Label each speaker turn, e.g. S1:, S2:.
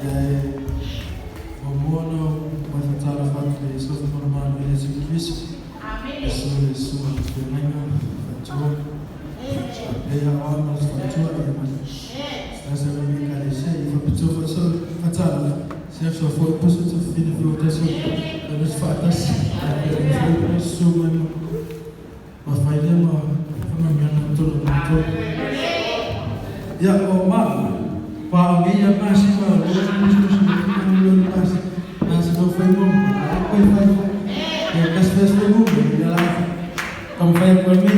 S1: Ia e muamua ona ou faatalofa atu i le Sofa ma le Malo Iesu Keriso. Iesu Iesu ma le feagaiga faletua. Faapea Aoao ma le faletua ia ma se tasi o lenei Ekalesia. Ia faapitoa foi sau faatalofa si uso a foi Pusa Tafafine foi ua tatou fenosi faatasi. Faapea foi susu mai ma Failea ma Faamanuiaga i totonu o matou. Ia o ma pa ngi ya ma si ma lo ni su su ma lo ma si na si lo fai mo a ko fai ya kas fes fai mo ya la kam fai ko mi